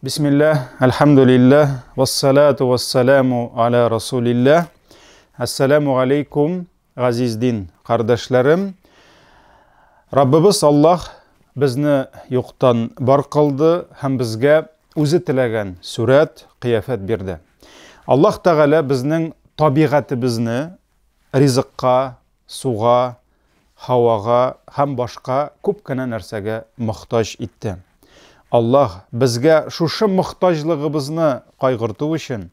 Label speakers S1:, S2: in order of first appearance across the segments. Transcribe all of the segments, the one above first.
S1: Бисмилләһ, әлхәмдүлилләһ, вассалату вассаламу аля расулилләһ. Әссәламу алейкум, газиз дин кардәшләрем. Раббыбыз Аллаһ безне юктан бар кылды һәм безгә үзе теләгән сүрәт, кыяфәт бирде. Аллаһ Тәгалә безнең табигатебезне ризыкка, суга, һавага һәм башка күп кенә нәрсәгә мохтаҗ итте. Аллаһ безгә шушы мохтаҗлыгыбызны кайгырту өчен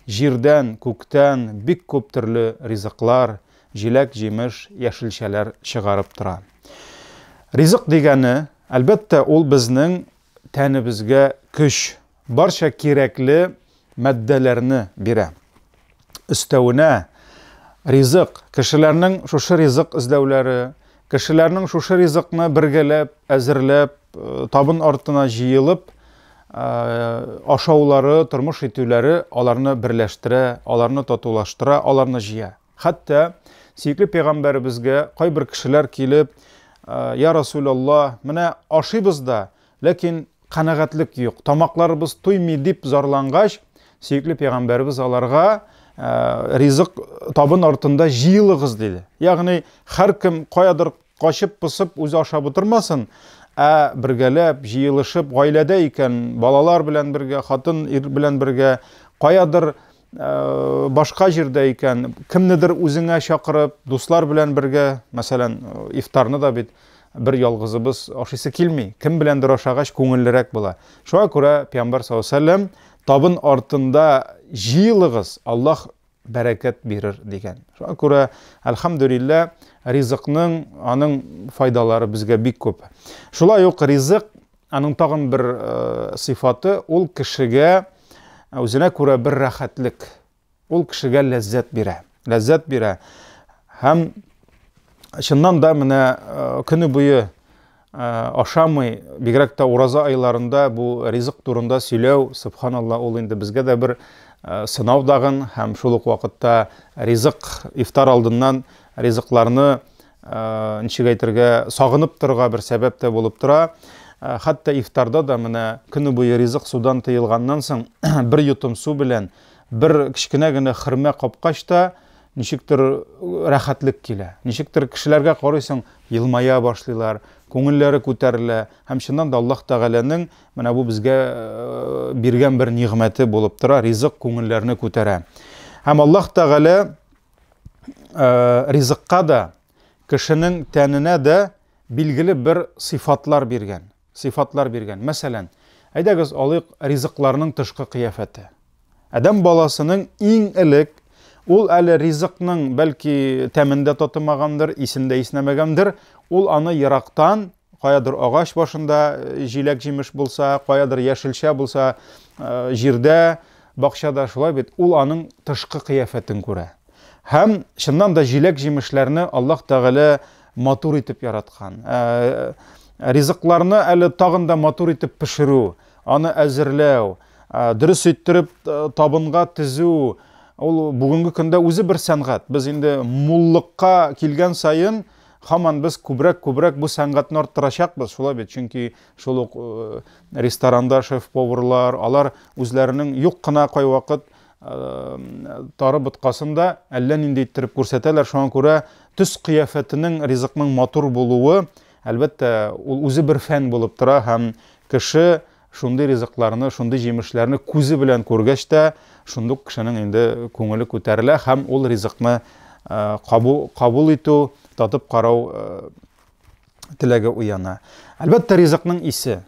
S1: җирдән, күктән бик күп төрле ризыклар, җиләк-җимеш, яшелчәләр чыгарып тора. Ризык дигәне, әлбәттә, ул безнең тәнебезгә көч, барча кирәкле матдәләрне бирә. Өстәвенә, ризык, кешеләрнең шушы ризык эзләүләре, кешеләрнең шушы ризыкны бергәләп, әзерләп, э, табын артына җыелып, э, ашаулары, тормыш итүләре аларны берләштерә, аларны татулаштыра, аларны җыя. Хәтта сөекле пәйгамбәребезгә кайбер кешеләр килеп, э, Я Расулаллаһ, менә ашыйбыз да, ләкин канәгатьлек юк, тамакларыбыз туймый дип зарлангач, сөекле пәйгамбәребез аларга э, ризык табын артында җыелыгыз диде. Ягъни һәркем каядыр качып пысып үзе ашап утырмасын, ә бергәләп җыелышып гаиләдә икән, балалар белән бергә, хатын ир белән бергә каядыр э, башка җирдә икән, кемнедер үзеңә чакырып, дуслар белән бергә, мәсәлән, ифтарны да бит бер ялгызыбыз ашыйсы килми. Кем беләндер ашагач күңеллерәк була. Шуңа күрә Пәйгамбәр саллаллаһу алейһи табын артында җыелыгыз, Аллаһ бәрәкәт бирер дигән. Шуңа күрә, әлхәмдүлилләһ, ризыкның аның файдалары безгә бик күп. Шулай ук ризык аның тагын бер э, сыйфаты, ул кешегә үзенә күрә бер рәхәтлек, Ул кешегә ләззәт бирә. Ләззәт бирә. Һәм чыннан да менә э, көне буе э, ашамый, бигрәк тә ураза айларында бу ризык турында сөйләү, субханалла, ул инде безгә дә бер э, сынау дагын һәм шул ук вакытта ризык ифтар алдыннан ризыкларны ничек әйтергә, сагынып торырга бер сәбәп тә булып тора. Хәтта ифтарда да менә көне буе ризык судан тыелганнан соң бер йотым су белән бер кечкенә генә хөрмә капкач та ничектер рәхәтлек килә. Ничектер кешеләргә карыйсың, елмая башлыйлар, күңелләре күтәрелә. Һәм чыннан да Аллаһ Тәгаләнең менә бу безгә биргән бер нигъмәте булып тора, ризык күңелләрне күтәрә. Һәм Аллаһ Тәгалә ризыкка да, кешенең тәненә дә билгеле бер сыйфатлар биргән. Сыйфатлар биргән. Мәсәлән, әйдәгез алыйк ризыкларның тышкы кыяфәте. Адәм баласының иң элек ул әле ризыкның бәлки тәмен дә татымагандыр, исен дә иснәмәгәндер, ул аны ерактан каядыр агач башында э, җиләк-җимеш булса, каядыр яшелчә булса, э, җирдә, бакчада шулай бит, ул аның тышкы кыяфәтен күрә. Һәм чыннан да җиләк-җимешләрне Аллаһ Тәгалә матур итеп яраткан. Э, ризыкларны әле тагын да матур итеп пешерү, аны әзерләү, э, дөрес иттереп э, табынга тезү, ул бүгенге көндә үзе бер сәнгать. Без инде муллыкка килгән саен һаман без күбрәк-күбрәк бу сәнгатьне арттырачакбыз, шулай бит? Чөнки шул ук ресторанда шеф-поварлар, алар үзләренең юк кына кайвакыт тары боткасын да әллә нинди иттереп күрсәтәләр. Шуңа күрә төс кыяфәтенең ризыкның матур булуы, әлбәттә, ул үзе бер фән булып тора һәм кеше шундый ризыкларны, шундый җимешләрне күзе белән күргәч тә, шундук кешенең инде күңеле күтәрелә һәм ул ризыкны кабул, кабул итү, татып карау теләге уяна. Әлбәттә, ризыкның исе.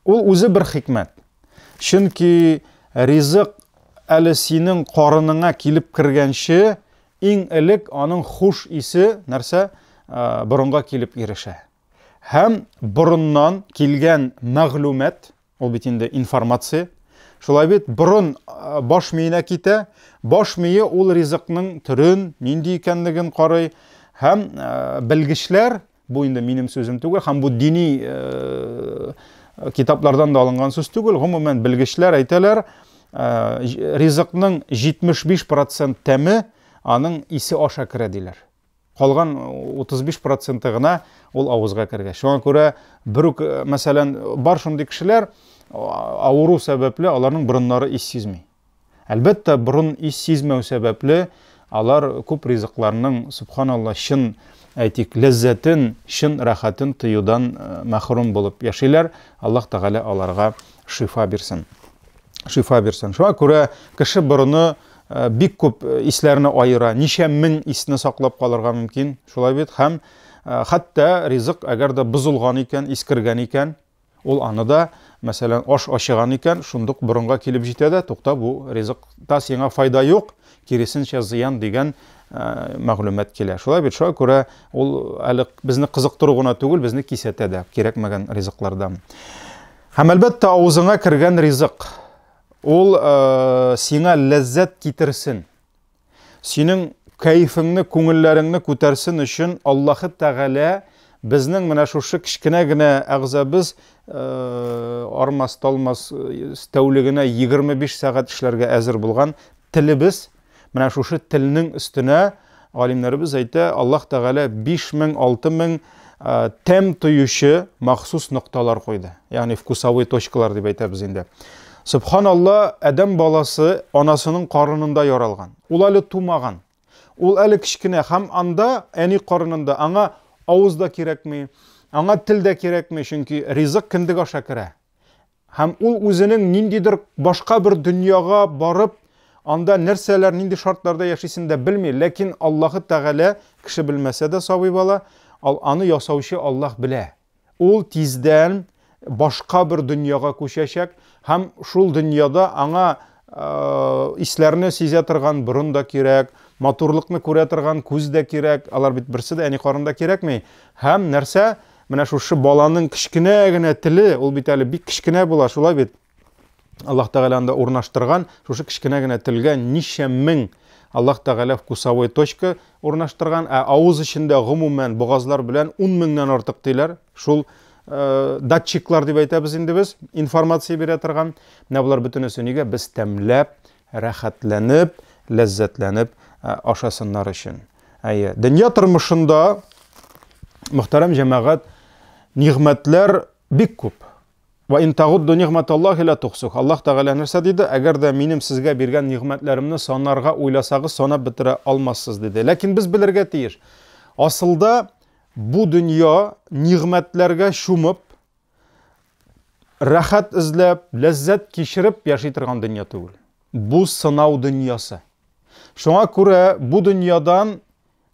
S1: Ул үзе бер хикмәт. Чөнки ризык әле синең карыныңа килеп кергәнче, иң элек аның хуш исе нәрсә э, борынга килеп ирешә. Һәм борыннан килгән мәгълүмат, ул бит инде информация, шулай бит борын э, баш миенә китә, баш мие ул ризыкның төрен, нинди икәнлеген карый һәм э, белгечләр Бу инде минем сүзем түгел һәм бу дини э, китаплардан да алынган сүз түгел. Гомумән белгечләр әйтәләр, э, ризыкның 75% тәме аның исе аша керә диләр. Калган 35% гына ул авызга кергәч. Шуңа күрә бер үк, э, мәсәлән, бар шундый кешеләр, авыру сәбәпле аларның борыннары ис сизми. Әлбәттә, борын ис сизмәү сәбәпле, алар күп ризыкларның, субханалла, чын, әйтик, ләззәтен, чын рәхәтен тоюдан мәхрүм булып яшиләр. Аллаһ Тәгалә аларга шифа бирсен. Шифа бирсен. Шуңа күрә кеше борыны бик күп исләрне аера, ничә мең исне саклап калырга мөмкин, шулай бит? Һәм хәтта ризык әгәр дә бозылган икән, искергән икән, Ул аны да, мәсәлән, аш ачыган икән, шундук борынга килеп җитә дә, тукта, бу ризыкта сиңа файда юк, киресенчә зыян дигән мәгълүмат килә. Шулай бит, шуңа күрә ул әле безне кызыктыру гына түгел, безне кисәтә дә кирәкмәгән ризыклардан. Һәм әлбәттә, авызыңа кергән ризык, ул сиңа ләззәт китерсен. Синең кәефеңне, күңелләреңне күтәрсен өчен Аллаһы Тәгалә безнең менә шушы кечкенә генә әгъзабыз армас талмас тәүлегенә 25 сәгать эшләргә әзер булган телебез, менә шушы телнең өстенә галимнәребез әйтә, Аллаһ Тәгалә 5000, 6000 тәм тоючы махсус нокталар куйды. Ягъни вкусовые точкалар дип әйтәбез инде. Субханалла, адәм баласы анасының карынында яралган. Ул әле тумаган. Ул әле кечкенә һәм анда әни карынында аңа авыз да кирәкми, аңа тел дә кирәкми, чөнки ризык кендек аша керә. Һәм ул үзенең ниндидер башка бер дөньяга барып, анда нәрсәләр, нинди шартларда яшисен дә белми, ләкин Аллаһы Тәгалә, кеше белмәсә дә сабый бала, аны ясаучы Аллаһ белә. Ул тиздән башка бер дөньяга күчәчәк һәм шул дөньяда аңа исләрне сизә торган борын да кирәк, матурлыкны күрә торган күз дә кирәк, алар бит берсе дә әни карында кирәкми. Һәм нәрсә? Менә шушы баланың кечкенә генә теле, ул бит әле бик кечкенә була, шулай бит? Аллаһ Тәгалә анда урнаштырган, шушы кечкенә генә телгә ничә мең Аллаһ Тәгалә вкусовой точка урнаштырган, ә авыз эчендә гомумән бугазлар белән 10 меңнән артык диләр. Шул э, датчиклар дип әйтәбез инде без, информация бирә торган. Менә болар бөтенесе нигә без тәмләп, рәхәтләнеп, ләззәтләнеп э, ашасыннар өчен. Әйе, дөнья тормышында мөхтәрәм җәмәгать нигъмәтләр бик күп. Ва ин тагудду нигъматаллахи ла тухсух. Аллаһ Тәгалә нәрсә диде? Әгәр дә минем сезгә биргән нигъмәтләремне санарга уйласагыз, санап бетерә алмассыз диде. Ләкин без белергә тиеш. Асылда бу дөнья нигъмәтләргә чумып, рәхәт эзләп, ләззәт кичереп яши торган дөнья түгел. Бу сынау дөньясы. Шуңа күрә бу дөньядан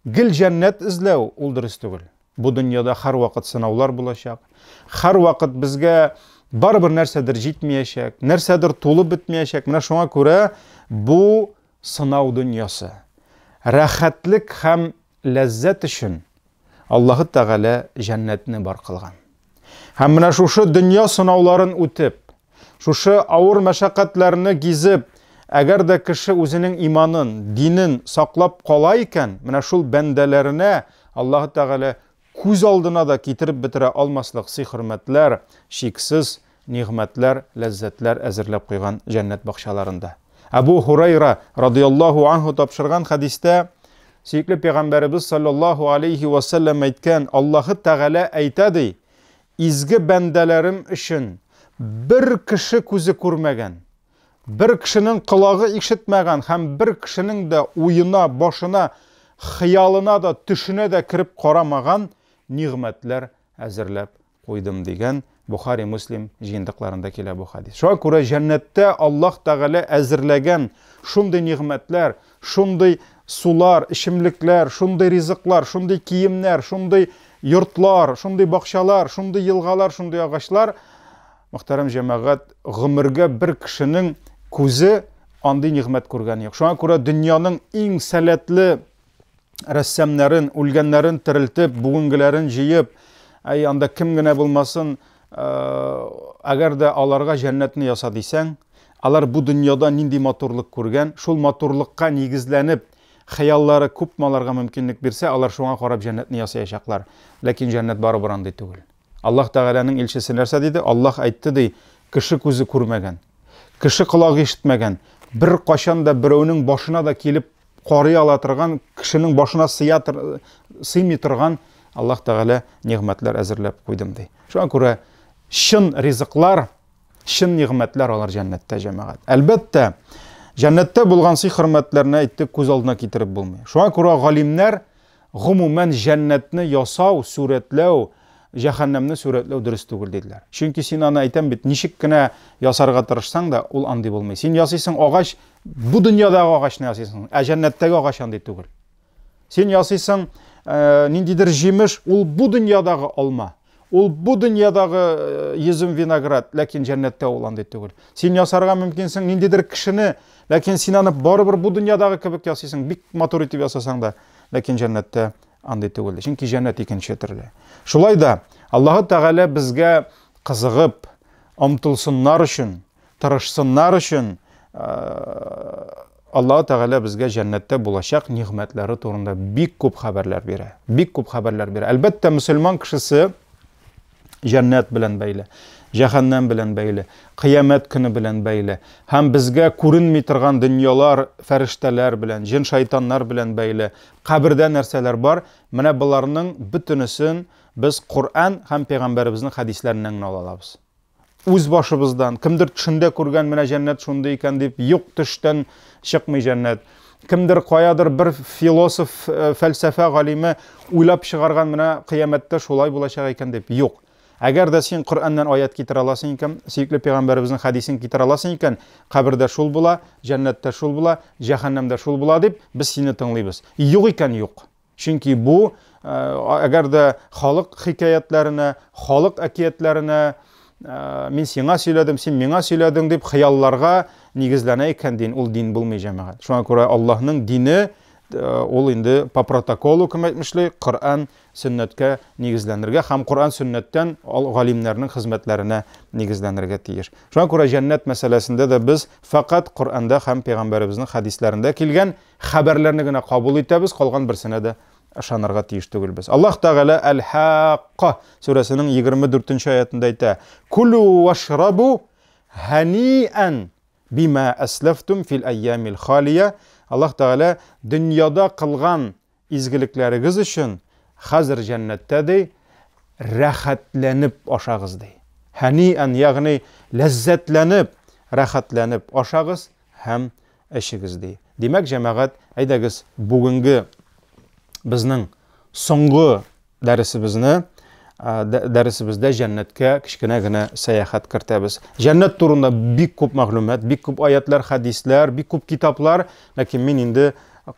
S1: гел җәннәт эзләү ул дөрес түгел. Бу дөньяда һәрвакыт сынаулар булачак. Һәрвакыт безгә барыбер нәрсәдер җитмәячәк, нәрсәдер тулып бетмәячәк. Менә шуңа күрә бу сынау дөньясы. Рәхәтлек һәм ләззәт өчен Аллаһы Тәгалә җәннәтне бар кылган. Һәм менә шушы дөнья сынауларын үтеп, шушы авыр мәшәкатьләрне гизеп, әгәр дә кеше үзенең иманын, динен саклап кала икән, менә шул бәндәләренә Аллаһы Тәгалә күз алдына да китереп бетерә алмаслык сый-хөрмәтләр, чиксез нигъмәтләр, ләззәтләр әзерләп куйган җәннәт бакчаларында. Әбу Һурайра радияллаһу анһу тапшырган хәдистә сөекле пәйгамбәребез саллаллаһу алейхи ва сәлләм әйткән, Аллаһы Тәгалә әйтә ди, изге бәндәләрем өчен бер кеше күзе күрмәгән, бер кешенең колагы ишетмәгән һәм бер кешенең дә уена, башына, хыялына да, төшенә дә кереп карамаган нигъмәтләр әзерләп куйдым дигән Бухари Муслим җыентыкларында килә бу хадис. Шуңа күрә җәннәттә Аллаһ Тәгалә әзерләгән шундый нигъмәтләр, шундый сулар, эчемлекләр, шундый ризыклар, шундый киемнәр, шундый йортлар, шундый бакчалар, шундый елгалар, шундый агачлар, мөхтәрәм җәмәгать, гомергә бер кешенең күзе андый нигъмәт күргән юк. Шуңа күрә дөньяның иң сәләтле рәссамнарын, үлгәннәрен терелтеп, бүгенгеләрен җыеп, әй, анда кем генә булмасын, әгәр дә аларга җәннәтне яса дисәң, алар бу дөньяда нинди матурлык күргән, шул матурлыкка нигезләнеп, хыяллары күпме аларга мөмкинлек бирсә, алар шуңа карап җәннәтне ясаячаклар. Ләкин җәннәт барыбер андый түгел. Аллаһ Тәгаләнең илчесе нәрсә диде? Аллаһ әйтте ди, кеше күзе күрмәгән, кеше колагы ишетмәгән, бер кашан да берәүнең башына да килеп карый ала торган, кешенең башына сыя сыймый торган Аллаһ Тәгалә нигъмәтләр әзерләп куйдым ди. Шуңа күрә чын ризыклар, Чын нигъмәтләр алар җәннәттә, җәмәгать. Әлбәттә, җәннәттә булган сый-хөрмәтләрне әйтеп күз алдына китереп булмый. Шуңа күрә галимнәр гомумән җәннәтне ясау, сурәтләү, җәһәннәмне сурәтләү дөрес түгел диделәр. Чөнки син аны әйтәм бит, ничек кенә ясарга тырышсаң да, ул андый булмый. Син ясыйсың агач, бу дөньядагы агачны ясыйсың, ә җәннәттәге агач андый түгел. Син ясыйсың ниндидер җимеш, ул бу дөньядагы алма. Ул бу дөньядагы йөзем виноград, ләкин җәннәттә ул андый түгел. Син ясарга мөмкинсең ниндидер кешене, ләкин син аны барыбер бу дөньядагы кебек ясыйсың, бик матур итеп ясасаң да, ләкин җәннәттә андый түгел. Чөнки җәннәт икенче төрле. Шулай да Аллаһы Тәгалә безгә кызыгып, омтылсыннар өчен, тырышсыннар өчен Аллаһы Тәгалә безгә җәннәттә булачак нигъмәтләре турында бик күп хәбәрләр бирә. Бик күп хәбәрләр бирә. Әлбәттә, мөселман кешесе җәннәт белән бәйле, җәһәннәм белән бәйле, кыямәт көне белән бәйле һәм безгә күренми торган дөньялар, фәрештәләр белән, җен-шайтаннар белән бәйле, кабердә нәрсәләр бар, менә боларның бөтенесен без Коръән һәм пәйгамбәребезнең хәдисләреннән генә ала алабыз. Үз башыбыздан, кемдер төшендә күргән, менә җәннәт шундый икән дип, юк төштән чыкмый җәннәт. Кемдер каядыр бер философ, э, фәлсәфә галиме уйлап чыгарган, менә кыямәттә шулай булачак икән дип, юк. Әгәр дә син Коръәннән аят китерә аласың икән, сөекле пәйгамбәребезнең хәдисен китерә аласың икән, кабердә шул була, җәннәттә шул була, җәһәннәмдә шул була дип, без сине тыңлыйбыз. Юк икән, юк. Чөнки бу, әгәр дә халык хикәятләренә, халык әкиятләренә, мин сиңа сөйләдем, син миңа сөйләдең дип хыялларга нигезләнә икән дин, ул дин булмый, җәмәгать. Шуңа күрә Аллаһның дине ул инде по протоколу, кем әйтмешли, Коръән сөннәткә нигезләнергә һәм Коръән сөннәттән галимнәрнең хезмәтләренә нигезләнергә тиеш. Шуңа күрә җәннәт мәсьәләсендә дә без фәкать Коръәндә һәм пәйгамбәребезнең хәдисләрендә килгән хәбәрләрне генә кабул итәбез, калган берсенә дә ышанырга тиеш түгелбез. Аллаһ Тәгалә Әл-Хакка сүрәсенең 24 нче аятында әйтә: "Кулу вашрабу ханиан бима аслафтум фил айямил халия". Аллаһ Тәгалә дөньяда кылган изгелекләрегез өчен хәзер җәннәттә ди рәхәтләнеп ашагыз ди. Ханиан, ягъни ләззәтләнеп, рәхәтләнеп ашагыз һәм эчегез, ди. Димәк, җәмәгать, әйдәгез, бүгенге безнең соңгы дәресебезне дәресебездә җәннәткә кечкенә генә сәяхәт кертәбез. Җәннәт турында бик күп мәгълүмат, бик күп аятлар, хәдисләр, бик күп китаплар, ләкин мин инде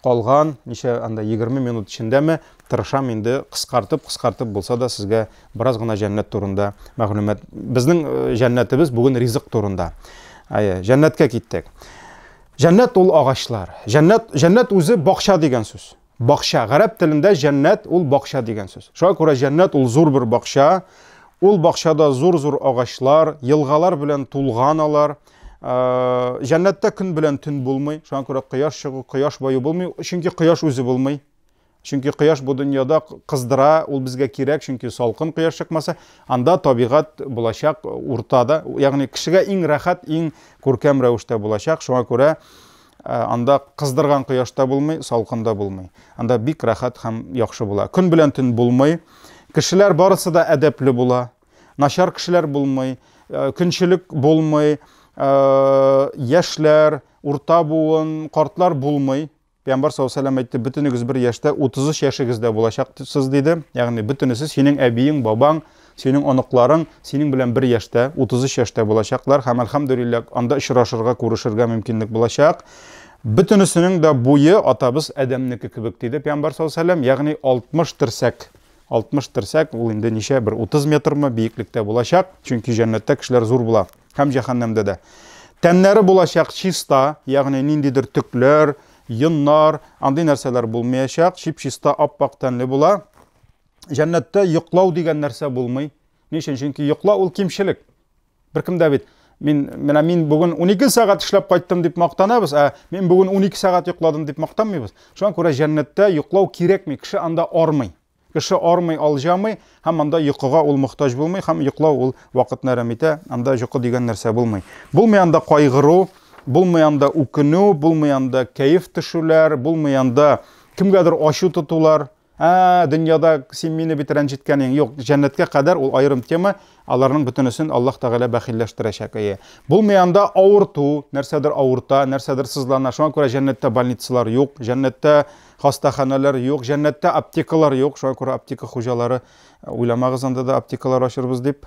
S1: калган ничә анда 20 минут эчендәме тырышам инде кыскартып, кыскартып булса да сезгә бераз гына җәннәт турында мәгълүмат. Безнең э, җәннәтебез бүген ризык турында. Әйе, җәннәткә киттек. Җәннәт ул агачлар. Җәннәт, җәннәт үзе бакча дигән сүз. Бакча. Гарәп телендә җәннәт ул бакча дигән сүз. Шуңа күрә җәннәт ул зур бер бакча. Ул бакчада зур-зур агачлар, елгалар белән тулган алар. Э, җәннәттә көн белән төн булмый. Шуңа күрә кояш чыгу, кояш баю булмый. Чөнки кояш үзе булмый. Чөнки кояш бу дөньяда кыздыра, ул безгә кирәк, чөнки салкын кояш чыкмаса, анда табигать булачак уртада, ягъни кешегә иң рәхәт, иң күркәм рәвештә булачак. Шуңа күрә э, анда кыздырган кояш та булмый, салкын да булмый. Анда бик рәхәт һәм яхшы була. Көн белән төн булмый. Кешеләр барысы да әдәпле була. Начар кешеләр булмый, э, көнчелек булмый, э, яшьләр, урта буын, картлар булмый. Пәйгамбәр саллаллаһу алейһи әйтте, бөтенегез бер яшьтә, 33 яшегездә булачаксыз, диде. Ягъни бөтенесе синең әбиең, бабаң, синең оныкларың синең белән бер яшьтә, 33 яшьтә булачаклар һәм әлхәмдүлилләһ анда очрашырга, күрешергә мөмкинлек булачак. Бөтенесенең дә буе атабыз Адәмнеке кебек, диде Пәйгамбәр саллаллаһу алейһи ягъни 60 терсәк. 60 терсәк, ул инде ничә, бер 30 метрмы биеклектә булачак, чөнки җәннәттә кешеләр зур була. Һәм җәһәннәмдә дә. Тәннәре булачак чиста, ягъни ниндидер төкләр, йоннар, андый нәрсәләр булмаячак, чип-чиста ап-ак тәнле була. Җәннәттә йоклау дигән нәрсә булмый. Ни өчен? Чөнки йоклау ул кимчелек. Беркем дә бит мин менә мин бүген 12 сәгать эшләп кайттым дип мактанабыз, ә мин бүген 12 сәгать йокладым дип мактанмыйбыз. Шуңа күрә җәннәттә йоклау кирәкми, кеше анда армый. Кеше армый, алҗамый һәм анда йокыга ул мохтаҗ булмый һәм йоклау ул вакытны әрәм итә, анда йокы дигән нәрсә булмый. Булмый анда кайгыру, булмый анда үкенү, булмый анда кәеф төшүләр, булмый анда кемгәдер ачу тотулар. Ә, дөньяда син мине бит рәнҗеткән идең. Юк, җәннәткә кадәр ул аерым тема, аларның бөтенесен Аллаһ Тәгалә бәхилләштерәчәк. Әйе. Булмый анда авырту, нәрсәдер авырта, нәрсәдер сызлана. Шуңа күрә җәннәттә больницалар юк, җәннәттә хастаханәләр юк, җәннәттә аптекалар юк. Шуңа күрә аптека хуҗалары уйламагыз анда да аптекалар ачырбыз дип.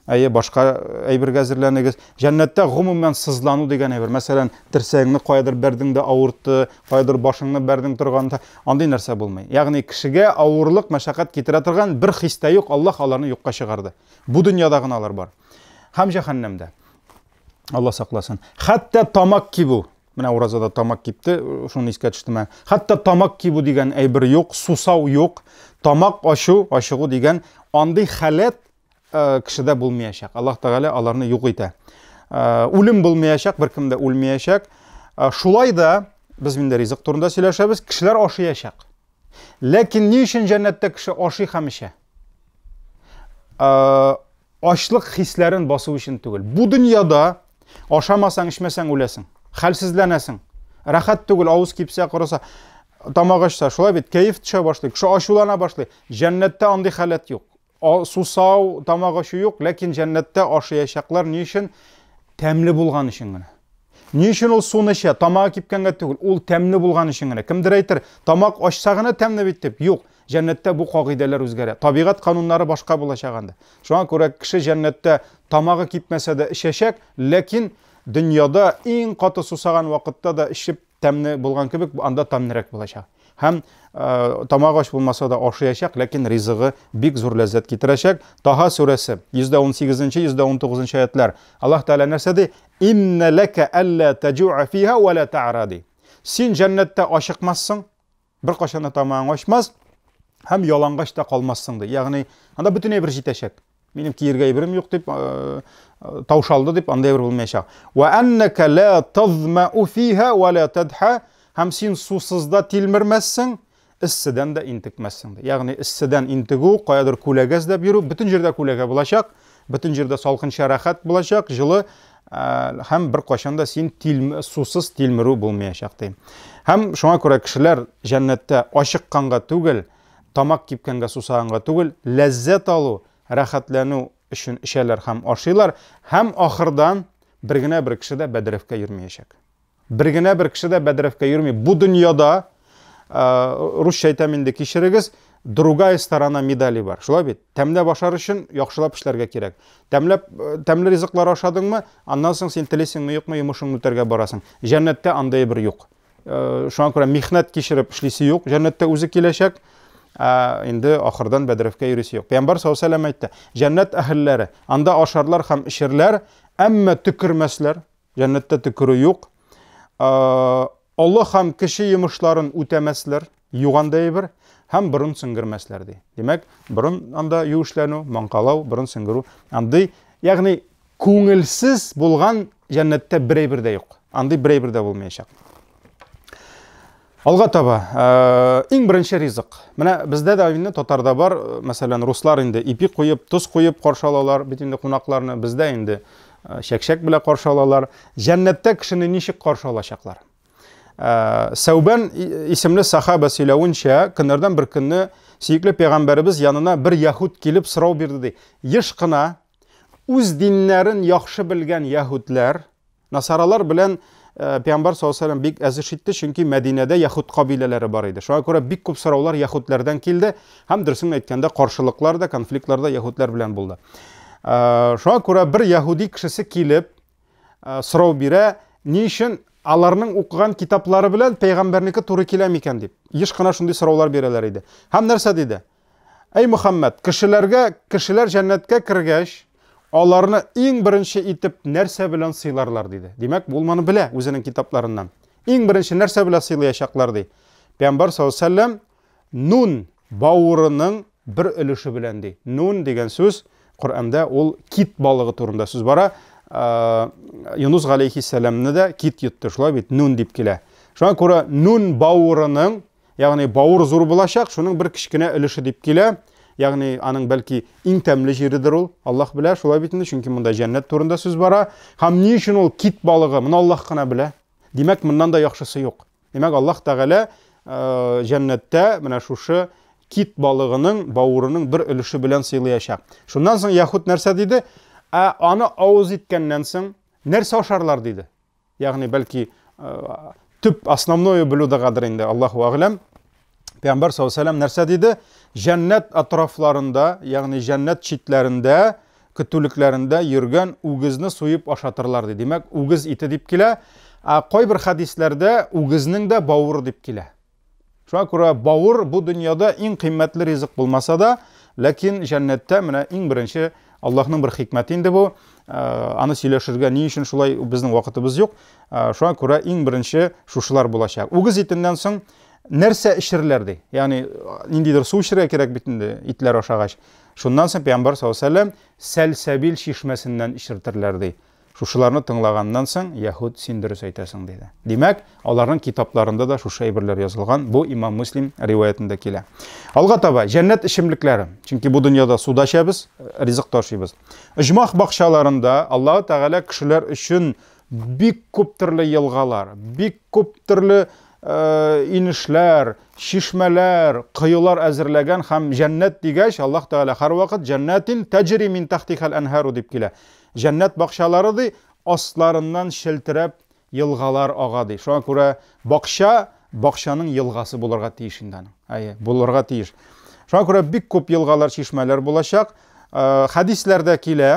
S1: Әйе, башка әйбергә әзерләнегез. Җәннәттә гомумән сызлану дигән әйбер. Мәсәлән, терсәгеңне каядыр бәрдең дә авыртты, каядыр башыңны бәрдең торганда, андый нәрсә булмый. Ягъни кешегә авырлык, мәшәкать китерә торган бер хис тә юк, Аллаһ аларны юкка чыгарды. Бу дөньяда гына алар бар. Һәм җәһәннәмдә. Алла сакласын. Хәтта тамак кибү. Менә уразада тамак кипте, шуны искә төштем. Хәтта тамак кибү дигән әйбер юк, сусау юк, тамак ачу, ачыгу дигән андый халәт Э, кешедә булмаячак. Аллаһ Тәгалә аларны юк итә. Э, үлем булмаячак, беркем дә үлмәячәк. Э, шулай да без инде ризык турында сөйләшәбез, кешеләр ашыячак. Ләкин ни өчен җәннәттә кеше ашый һәм эчә? Ачлык хисләрен басу өчен түгел. Бу дөньяда ашамасаң, эчмәсәң үләсең. Хәлсезләнәсең. Рәхәт түгел, авыз кипсә, корыса, тамак ачса, шулай бит, кәеф төшә башлый, кеше ачулана башлый. Җәннәттә андый халәт юк. Сусау, тамак ачу юк, ләкин җәннәттә ашыячаклар ни өчен? Тәмле булган өчен генә. Ни өчен ул суны эчә? Тамагы кипкәнгә түгел, ул тәмле булган өчен генә. Кемдер әйтер, тамак ачса гына тәмле бит дип. Юк, җәннәттә бу кагыйдәләр үзгәрә. Табигать кануннары башка булачак анда. Шуңа күрә кеше җәннәттә тамагы кипмәсә дә эчәчәк, ләкин дөньяда иң каты сусаган вакытта да эчеп тәмле булган кебек, анда тәмлерәк булачак. Һәм э, тамак ач булмаса да ашыячак, ләкин ризыгы бик зур ләззәт китерәчәк. Таһа сүрәсе 118 119 аятлар. Аллаһ Тәгалә нәрсә ди? Инна лака алла таҗуа фиха ва ла та'ра ди. Син җәннәттә ачыкмассың, беркайчан да тамагың ачмас һәм ялангач та калмассың ди. Ягъни анда бөтен әйбер җитәчәк. Минем киергә әйберем юк дип э, э, таушалды дип андый әйбер булмаячак. Ва аннака ла тазмау фиха ва ла тадха һәм син сусыз да тилмермәссең, эсседән дә интекмәссең. Ягъни эсседән интегү, каядыр күләгә эзләп йөрү, бөтен җирдә күләгә булачак, бөтен җирдә салкынча рәхәт булачак, җылы э, һәм беркайчан да син тилм, сусыз тилмерү булмаячак ди. Һәм шуңа күрә кешеләр җәннәттә ачыкканга түгел, Тамак кипкәнгә сусаганга түгел, ләззәт алу, рәхәтләнү өчен эчәләр һәм ашыйлар, һәм ахырдан бер генә бер кеше дә бәдрәфкә йөрмәячәк. Бер генә бер кеше дә бәдрәфкә йөрми. Бу дөньяда, русча әйтәм инде, кичерегез, другая сторона медали бар. Шулай бит? Тәмләп ашар өчен яхшылап эшләргә кирәк. Тәмләп, тәмле ризыклар ашадыңмы, аннан соң син телисеңме, юкмы, йомышыңны үтәргә барасың. Җәннәттә андый бер юк. Э, шуңа күрә михнәт кичереп эшлисе юк, җәннәттә үзе киләчәк. Ә инде ахырдан бәдрәфкә йөрисе юк. Пәйгамбәр саллаллаһу алейһи әйтте, җәннәт әһелләре анда ашарлар һәм эчерләр, әмма төкермәсләр. Җәннәттә төкерү юк. Э, олы һәм кече йомышларын үтәмәсләр, юк анда әйбер, һәм борын сеңгермәсләр ди. Димәк, борын анда юешләнү, маңкалау, борын сеңгерү андый, ягъни Күңелсез булган җәннәттә бер әйбер дә юк. Андый бер әйбер дә булмаячак. Алга таба, э, иң беренче ризык. Менә бездә дә инде татарда бар, э, мәсәлән, руслар инде ипи куеп, тоз куеп каршы алалар бит инде кунакларны. Бездә инде э, чәкчәк белән каршы алалар. Җәннәттә кешене ничек каршы алачаклар? Сәүбән исемле сахаба сөйләвенчә, көннәрдән бер көнне сөекле пәйгамбәребез янына бер яһүд килеп сорау бирде ди. Еш кына үз диннәрен яхшы белгән яһүдләр, насаралар белән э, пәйгамбәр саллаллаһу алейһи бик әзеш итте, чөнки Мәдинәдә яһүд кабиләләре бар иде. Шуңа күрә бик күп сораулар яһүдләрдән килде һәм дөресен әйткәндә каршылыклар да, конфликтлар да яһүдләр белән булды. Э, шуңа күрә бер яһүди кешесе килеп э, сорау бирә, ни өчен аларның укыган китаплары белән пәйгамбәрнеке туры килә микән дип. Еш кына шундый сораулар бирәләр иде. Һәм нәрсә диде? Әй Мөхәммәд, кешеләргә, кешеләр җәннәткә кергәч, аларны иң беренче итеп нәрсә белән сыйларлар, диде. Димәк, ул моны белә үзенең китапларыннан. Иң беренче нәрсә белән сыйлаячаклар, ди. Пәйгамбәр саллаллаһу алейһи вәсәлләм нун бавырының бер өлеше белән, ди. Нун дигән сүз Коръәндә ул кит балыгы турында сүз бара. Юнус галәйһиссәламне дә кит йотты, шулай бит, нун дип килә. Шуңа күрә нун бавырының Ягъни бавыр зур булачак, шуның бер кечкенә өлеше дип килә. Ягъни аның бәлки иң тәмле җиредер ул. Аллаһ белә, шулай бит инде, чөнки монда җәннәт турында сүз бара. Һәм ни өчен ул кит балыгы? Моны Аллаһ кына белә. Димәк, моннан да яхшысы юк. Димәк, Аллаһ Тәгалә э, җәннәттә менә шушы кит балыгының бавырының бер өлеше белән сыйлаячак. Шуннан соң яһүд нәрсә диде? Ә аны авыз иткәннән соң нәрсә ашарлар диде. Ягъни бәлки төп основное блюдогадыр инде, Аллаһу әгъләм. Пәйгамбәр саллаллаһу алейһи нәрсә диде? Җәннәт атрафларында, ягъни җәннәт читләрендә, көтүлекләрендә йөргән үгезне суеп ашатырлар ди. Димәк, үгез ите дип килә. Ә кайбер хәдисләрдә үгезнең дә бавыры дип килә. Шуңа күрә бавыр бу дөньяда иң кыйммәтле ризык булмаса да, ләкин җәннәттә менә иң беренче Аллаһның бер хикмәте инде бу. Аны сөйләшергә ни өчен шулай безнең вакытыбыз юк. Шуңа күрә иң беренче шушылар булачак. Үгез итеннән соң нәрсә эчерләр ди? Ягъни ниндидер су эчәргә кирәк бит инде итләр ашагач. Шуннан соң Пәйгамбәр саллаллаһу алейһи ва сәлләм сәлсәбил чишмәсеннән эчертерләр ди. Шушыларны тыңлаганнан соң, Яһүд, син дөрес әйтәсең, диде. Димәк, аларның китапларында да шушы әйберләр язылган. Бу Имам Муслим риваятендә килә. Алга таба, җәннәт эчемлекләре. Чөнки бу дөньяда су да эчәбез, ризык та ашыйбыз. Оҗмах бакчаларында Аллаһы Тәгалә кешеләр өчен бик күп төрле елгалар, бик күп төрле инешләр, чишмәләр, коелар әзерләгән һәм җәннәт дигәч, Аллаһ Тәгалә һәрвакыт җәннәтин таҗри мин тахтихал анһару дип килә. Җәннәт бакчалары, ди, асларыннан челтерәп елгалар ага, ди. Шуңа күрә бакча, бакчаның елгасы булырга тиеш инде аның. Әйе, булырга тиеш. Шуңа күрә бик күп елгалар, чишмәләр булачак. Э, хәдисләрдә килә,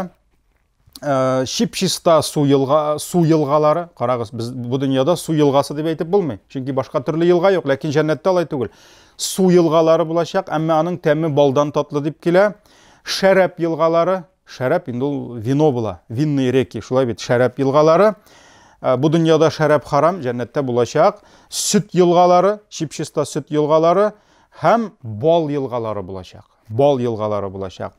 S1: э, чип-чиста су елга, су елгалары. Карагыз, без бу дөньяда су елгасы дип әйтеп булмый. Чөнки башка төрле елга юк, ләкин җәннәттә алай түгел. Су елгалары булачак, әмма аның тәме балдан татлы дип килә. Шәраб елгалары, Шәраб инде ул вино була, винные реки, шулай бит, шәраб елгалары. Э, бу дөньяда шәраб харам, җәннәттә булачак. Сөт елгалары, чип-чиста сөт елгалары һәм бал елгалары булачак. Бал елгалары булачак.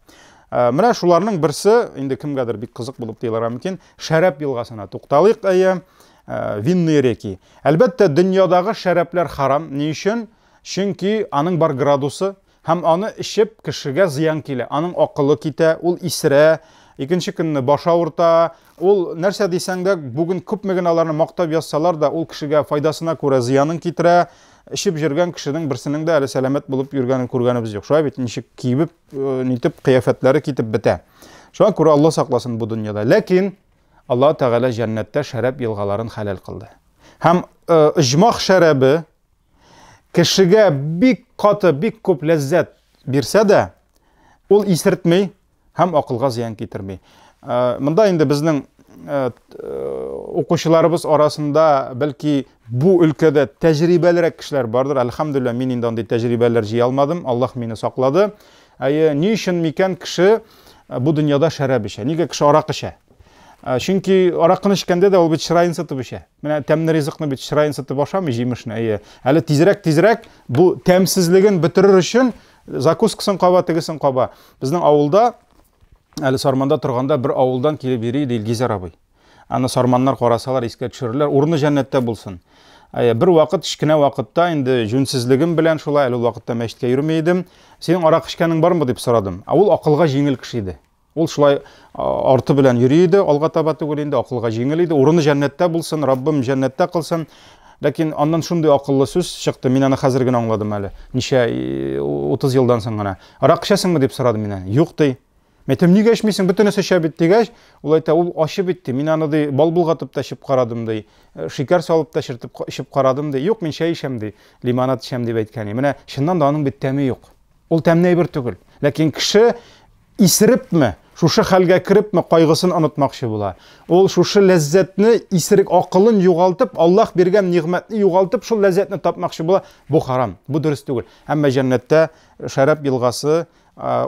S1: Э, менә шуларның берсе, инде кемгәдер бик кызык булып тоелырга мөмкин, шәраб елгасына тукталыйк, әйе, э, винные реки. Әлбәттә, дөньядагы шәрабләр харам. Ни өчен? Чөнки аның бар градусы, Һәм аны эчеп кешегә зыян килә. Аның акылы китә, ул исерә, икенче көнне баш авырта. Ул нәрсә дисәң дә, бүген күпме генә аларны мактап язсалар да, ул кешегә файдасына күрә зыянын китерә. Эчеп йөргән кешенең берсенең дә әле сәламәт булып йөргәнен күргәнебез юк. Шулай бит, ничек кибеп, э, нитеп кыяфәтләре китеп бетә. Шуңа күрә Алла сакласын бу дөньяда. Ләкин Алла Тәгалә җәннәттә шәраб елгаларын хәләл кылды. Һәм э, оҗмах шәрабе кешегә бик каты, бик күп ләззәт бирсә дә, ул исертми һәм акылга зыян китерми. Э, монда инде безнең э, укучыларыбыз арасында бәлки бу өлкәдә тәҗрибәлерәк кешеләр бардыр. Әлхәмдүлилләһ, мин инде андый тәҗрибәләр җыя алмадым. Аллаһ мине саклады. Әйе, ни өчен микән кеше э, бу дөньяда шәраб эчә? Нигә кеше арак эчә? Чөнки аракыны эчкәндә дә ул бит чыраен сытып эчә. Менә тәмле ризыкны бит чыраен сытып ашамый, җимешне, әйе. Әле тизрәк, тизрәк бу тәмсезлеген бетерер өчен закускасын каба, тегесен каба. Безнең авылда әле Сарманда торганда бер авылдан килеп йөри иде Илгизәр абый. Аны сарманнар карасалар, искә төшерерләр. Урыны җәннәттә булсын. Әйе, бер вакыт кечкенә вакытта инде җүнсезлегем белән шулай, әле ул вакытта мәчеткә йөрми идем. Синең арак эчкәнең бармы дип сорадым. Ә ул акылга җиңел кеше иде. Ул шулай арты белән йөри иде, алга таба түгел инде, акылга җиңел иде. Урыны җәннәттә булсын, Раббым җәннәттә кылсын. Ләкин аннан шундый акыллы сүз чыкты, мин аны хәзер генә аңладым әле. Ничә 30 елдан соң гына. Арак эчәсеңме дип сорады миннән. Юк ди. Мин әйтәм, нигә эчмисең, бөтенесе эчә бит дигәч, ул әйтә, ул ачы бит ди. Мин аны ди, бал болгатып та эчеп карадым ди. Шикәр салып та чертеп эчеп карадым ди. Юк, мин чәй эчәм ди, лимонад эчәм дип әйткән. Менә чыннан да аның бит тәме юк. Ул тәмле әйбер түгел. Ләкин кеше исерепме, шушы хәлгә керепме кайгысын онытмакчы була. Ул шушы ләззәтне исерек акылын югалтып, Аллаһ биргән нигъмәтне югалтып, шул ләззәтне тапмакчы була. Бу харам, бу дөрес түгел. Әмма җәннәттә шәраб елгасы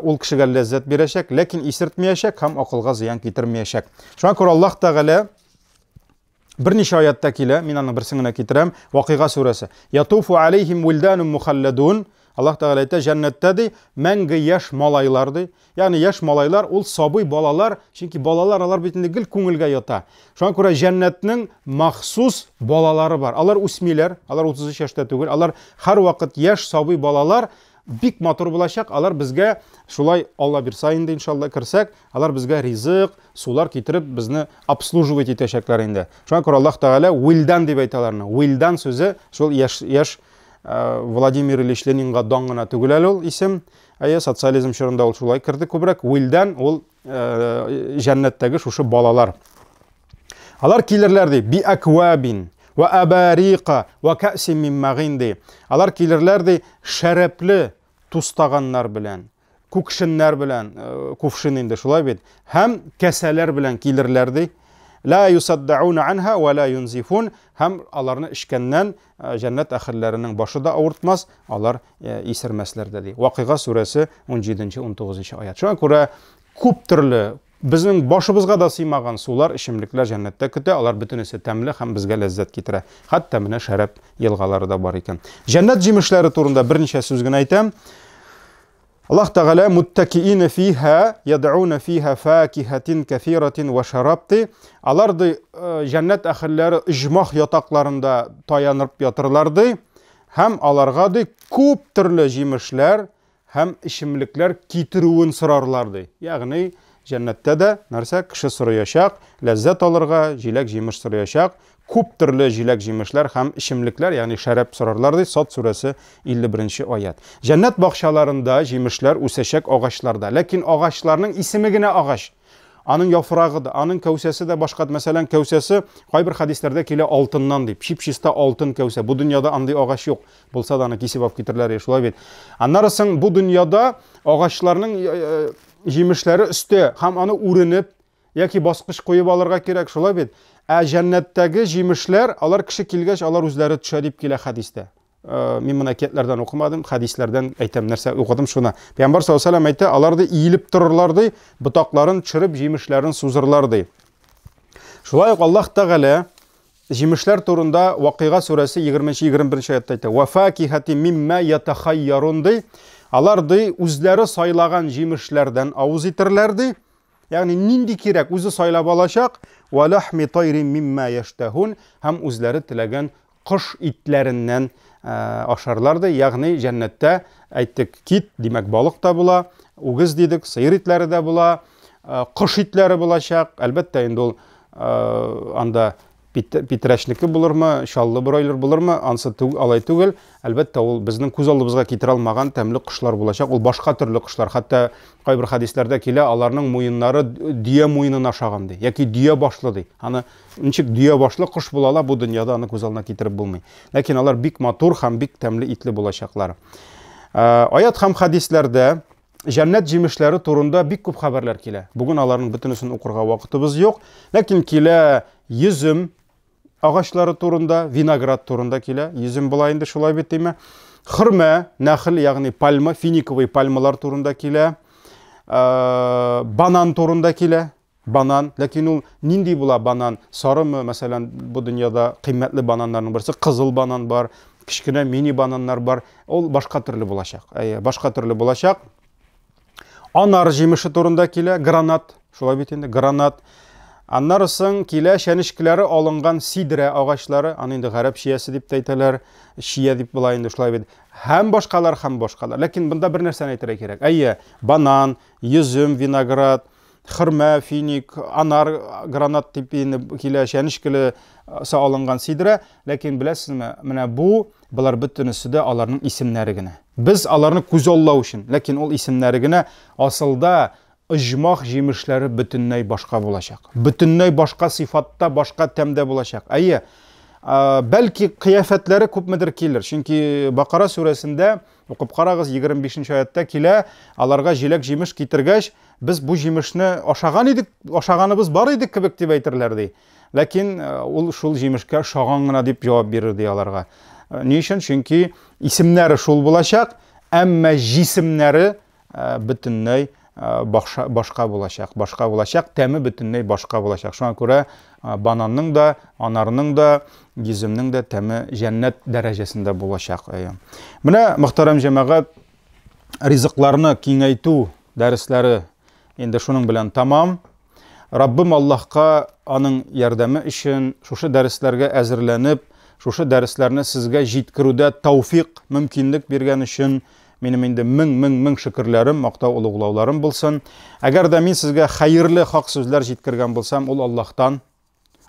S1: ул кешегә ләззәт бирәчәк, ләкин исертмәячәк һәм акылга зыян китермәячәк. Шуңа күрә Аллаһ Тәгалә Берничә аятта килә, мин аның берсен генә китерәм. Вакыйга сүрәсе. Ятуфу алейхим вилданун мухалладун. Аллаһ Тәгалә әйтә, җәннәттә ди, мәңге яшь малайлар ди. Ягъни яшь малайлар ул сабый балалар, чөнки балалар алар бит инде гел күңелгә ята. Шуңа күрә җәннәтнең махсус балалары бар. Алар үсмиләр, алар 33 яшьтә түгел, алар һәрвакыт яшь сабый балалар, бик матур булачак. Алар безгә шулай Алла бирса инде иншалла керсәк, алар безгә ризык, сулар китереп безне обслуживать итәчәкләр инде. Шуңа күрә Аллаһ Тәгалә вилдан дип әйтә аларны. Вилдан сүзе шул яшь яшь Владимир Ильич Ленинга дан гына түгел әле ул исем. Әйе, социализм чорында ул шулай керде күбрәк. Вилдан ул җәннәттәге шушы балалар. Алар килерләр ди, би аквабин ва абарика ва кәсин мин мәгин ди. Алар килерләр ди, шәрәпле тустаганнар белән, күкшеннәр белән, э, кувшин инде шулай бит, һәм кәсәләр белән килерләр ди. Ла юсаддауна анха ва ла юнзифун һәм аларны эчкәннән э, җәннәт әһелләренең башы да авыртмас, алар э, исермәсләр дә ди. Вакыйга сүрәсе 17-19 аят. Шуңа күрә күп төрле Безнең башыбызга да сыймаган сулар, эчемлекләр җәннәттә көтә, алар бөтенесе тәмле һәм безгә ләззәт китерә. Хәтта менә шәраб елгалары да бар икән. Җәннәт җимешләре турында берничә сүз генә әйтәм. Аллаһ Тәгалә муттакиина фиһа яд'уна фиһа факихатин кәфиратин ва шараб ди. Алар ди э, җәннәт әһелләре оҗмах ятакларында таянып ятырлар ди. Һәм аларга ди күп төрле җимешләр һәм эчемлекләр китерүен сорарлар ди. Ягъни җәннәттә дә нәрсә кеше сораячак, ләззәт алырга җиләк-җимеш сораячак, күп төрле җиләк-җимешләр һәм эчемлекләр, ягъни шәраб сорарлар ди, Сад сүрәсе 51 нче аять. Җәннәт бакчаларында җимешләр үсәчәк агачларда. Ләкин агачларның исеме генә агач. Аның яфрагы да, аның кәүсәсе дә башка. Мәсәлән, кәүсәсе кайбер хәдисләрдә килә алтыннан дип. Чип-чиста алтын кәүсә. Бу дөньяда андый агач юк. Булса да аны кисеп алып китерләр, шулай бит. Аннары соң бу дөньяда агачларның э, э, җимешләре өстә һәм аны үренеп яки баскыч куеп алырга кирәк, шулай бит. Ә җәннәттәге җимешләр, алар кеше килгәч, алар үзләре төшә дип килә хәдистә. Э, мин моны әкиятләрдән укымадым, хәдисләрдән әйтәм, нәрсә укыдым шуны. Пәйгамбәр саллаллаху алейһи әйтә, алар ди иелеп торырлар ди, ботакларын төшереп, җимешләрен сузырлар ди. Шулай ук Аллаһ Тәгалә җимешләр турында Вакыйга сүрәсе 20-21 аятта әйтә. Ва факихати мимма ятахайярун ди. Алар ди үзләре сайлаган җимешләрдән авыз итерләр ди. Ягъни нинди кирәк, үзе сайлап алачак. Ва лахми тайрин мимма яштахун һәм үзләре теләгән кош итләреннән э, ашарлар ди. Ягъни җәннәттә әйттек, кит, димәк балык та була, үгез дидек, сыер итләре дә була, э, кош итләре булачак. Әлбәттә, инде ул э, анда Питрәчнеке булырмы, Чаллы бройлер булырмы, ансы түг, алай түгел. Әлбәттә, ул безнең күз алдыбызга китерә алмаган тәмле кошлар булачак. Ул башка төрле кошлар. Хәтта кайбер хәдисләрдә килә, аларның муеннары дөя муенына ошаган ди, яки дөя башлы ди. Аны ничек дөя башлы кош була ала, бу дөньяда аны күз алдына китереп булмый. Ләкин алар бик матур һәм бик тәмле итле булачаклар. Э, аят һәм хәдисләрдә Җәннәт җимешләре турында бик күп хәбәрләр килә. Бүген аларның бөтенесен укырга вакытыбыз юк. Ләкин килә йөзем агачлары турында, виноград турында килә. Йөзем була инде шулай бит димә. Хөрмә, нәхл, ягъни пальма, финиковый пальмалар турында килә. Э, банан турында килә. Банан, ләкин ул нинди була банан? Сарымы, мәсәлән, бу дөньяда кыйммәтле бананнарның берсе кызыл банан бар, кечкенә мини бананнар бар. Ул башка төрле булачак. Әйе, башка төрле булачак. Анар җимеше турында килә, гранат, шулай бит инде, гранат. Аннары соң килә чәнечкеләре алынган сидрә агачлары, аны инде гарәп чиясе дип тә әйтәләр, чия дип була инде шулай бит. Һәм башкалар, һәм башкалар. Ләкин монда бер нәрсәне әйтергә кирәк. Әйе, банан, йөзем, виноград, хөрмә, финик, анар, гранат дип инде килә, чәнечкеле алынган сидрә. Ләкин беләсезме, менә бу, болар бөтенесе дә аларның исемнәре генә. Без аларны күзаллау өчен, ләкин ул исемнәре генә асылда оҗмах җимешләре бөтенләй башка булачак. Бөтенләй башка сыйфатта, башка тәмдә булачак. Әйе, бәлки кыяфәтләре күпмедер килер. Чөнки Бакара сүрәсендә Укып карагыз, 25 нче аятта килә, аларга җиләк-җимеш китергәч, без бу җимешне ашаган идек, ашаганыбыз бар иде кебек дип әйтерләр ди. Ләкин э, ул шул җимешкә ошаган гына дип җавап бирер ди аларга. Э, ни өчен? Чөнки исемнәре шул булачак, әмма җисемнәре э, бөтенләй башка, башка булачак, башка булачак, тәме бөтенләй башка булачак. Шуңа күрә бананның да, анарның да, йөземнең дә тәме җәннәт дәрәҗәсендә булачак. Менә, мөхтәрәм җәмәгать, ризыкларны киңәйтү дәресләре инде шуның белән тамам. Раббым Аллаһка аның ярдәме өчен шушы дәресләргә әзерләнеп, шушы дәресләрне сезгә җиткерүдә тауфик, мөмкинлек биргән өчен минем инде мең, мең, мең шөкерләрем, мактау, олуглауларым булсын. Әгәр дә мин сезгә хәерле хак сүзләр җиткергән булсам, ул Аллаһтан,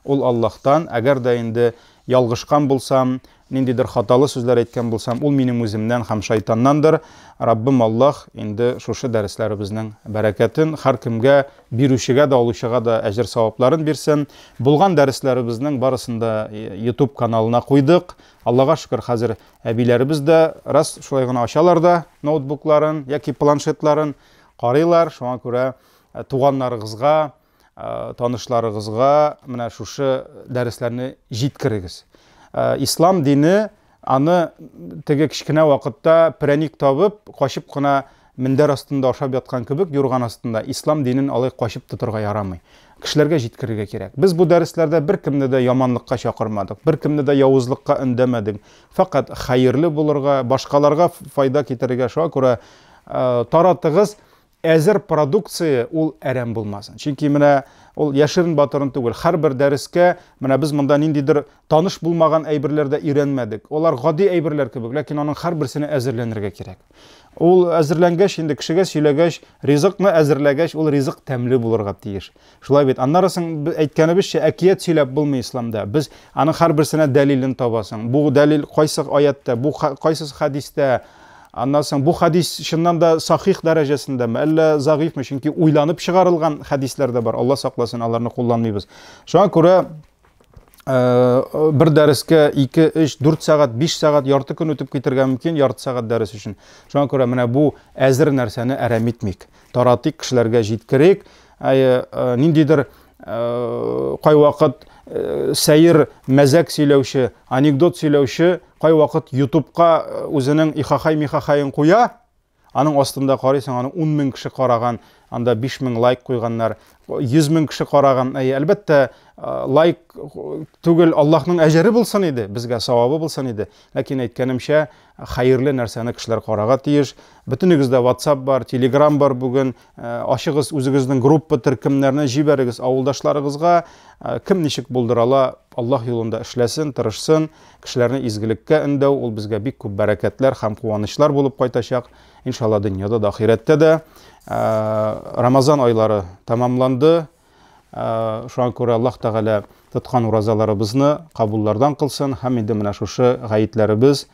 S1: ул Аллаһтан. Әгәр дә инде Ялгышкан булсам, ниндидер хаталы сүзләр әйткән булсам, ул минем үземнән һәм шайтаннандыр. Раббым Аллаһ инде шушы дәресләребезнең бәрәкәтен һәркемгә, бирүчегә дә, алучыга да әҗер-савапларын бирсен. Булган дәресләребезнең барысын да YouTube каналына куйдык. Аллага шөкер, хәзер әбиләребез дә рас шулай гына ачалар да ноутбукларын яки планшетларын карыйлар. Шуңа күрә туганнарыгызга, танышларыгызга менә шушы дәресләрне җиткерегез. Ислам дине аны теге кечкенә вакытта прәник табып, качып кына мендәр астында ашап яткан кебек, юрган астында ислам динен алай качып тотырга ярамый. Кешеләргә җиткерергә кирәк. Без бу дәресләрдә беркемне дә яманлыкка чакырмадык, беркемне дә явызлыкка өндәмәдек. Фәкать хәерле булырга, башкаларга файда китерергә, шуңа күрә таратыгыз. Әзер продукция ул әрәм булмасын. Чөнки менә ул яшерен батырын түгел. Һәрбер дәрескә менә без монда ниндидер таныш булмаган әйберләр дә өйрәнмәдек. Алар гади әйберләр кебек, ләкин аның һәрберсенә әзерләнергә кирәк. Ул әзерләнгәч, инде кешегә сөйләгәч, ризыкны әзерләгәч, ул ризык тәмле булырга тиеш. Шулай бит. Аннары соң әйткәнебезчә, әкият сөйләп булмый исламда. Без аның һәрберсенә дәлилен табасың. Бу дәлил кайсы аятта, бу кайсы хәдистә, Аннан соң бу хәдис чыннан да сахих дәрәҗәсендәме, әллә зәгыйфьме? Чөнки уйланып чыгарылган хәдисләр дә бар. Алла сакласын, аларны кулланмыйбыз. Шуңа күрә бер дәрескә 2, 3, 4 сәгать, 5 сәгать, ярты көн үтеп китергә мөмкин, ярты сәгать дәрес өчен. Шуңа күрә менә бу әзер нәрсәне әрәм итмик. Таратыйк, кешеләргә җиткерик. Әйе, ниндидер кайвакыт сәер мәзәк сөйләүче, анекдот сөйләүче кайвакыт ютубка үзенең ихахай-михахаен куя, аның астында карыйсың, аны 10 мең кеше караган, анда 5 мең лайк куйганнар, 100 мең кеше караган. Әйе, әлбәттә, лайк түгел, Аллаһның әҗере булсын иде, безгә савабы булсын иде. Ләкин әйткәнемчә, хәерле нәрсәне кешеләр карарга тиеш. Бөтенегездә WhatsApp бар, Telegram бар бүген. Ачыгыз үзегезнең группа төркемнәрне, җибәрегез авылдашларыгызга. Кем ничек булдыра ала, Аллаһ юлында эшләсен, тырышсын. Кешеләрне изгелеккә өндәү, ул безгә бик күп бәрәкәтләр һәм куанычлар булып кайтачак. Иншалла, дөньяда да, ахирәттә дә. Рамазан айлары тәмамланды. Шуңа күрә Аллаһ Тәгалә тоткан уразаларыбызны кабуллардан кылсын һәм инде менә шушы гаетләребез,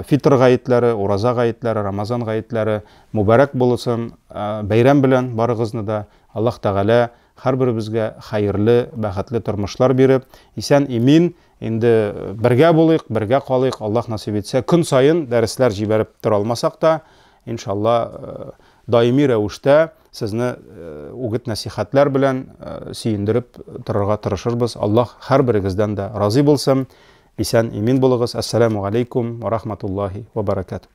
S1: фитр гаетләре, ураза гаетләре, Рамазан гаетләре мубарәк булсын. Бәйрәм белән барыгызны да Аллаһ Тәгалә һәрберебезгә хәерле, бәхетле тормышлар биреп, исән-имин инде бергә булыйк, бергә калыйк, Аллаһ насыйп итсә, көн саен дәресләр җибәреп тора алмасак та, иншалла, даими рәвештә сезне үгет-нәсихәтләр белән сөендереп торырга тырышырбыз. Аллаһ һәрберегездән дә разый булсын. Исән-имин булыгыз. Әссәламү галәйкүм ва рахматуллаһи ва баракатуһ.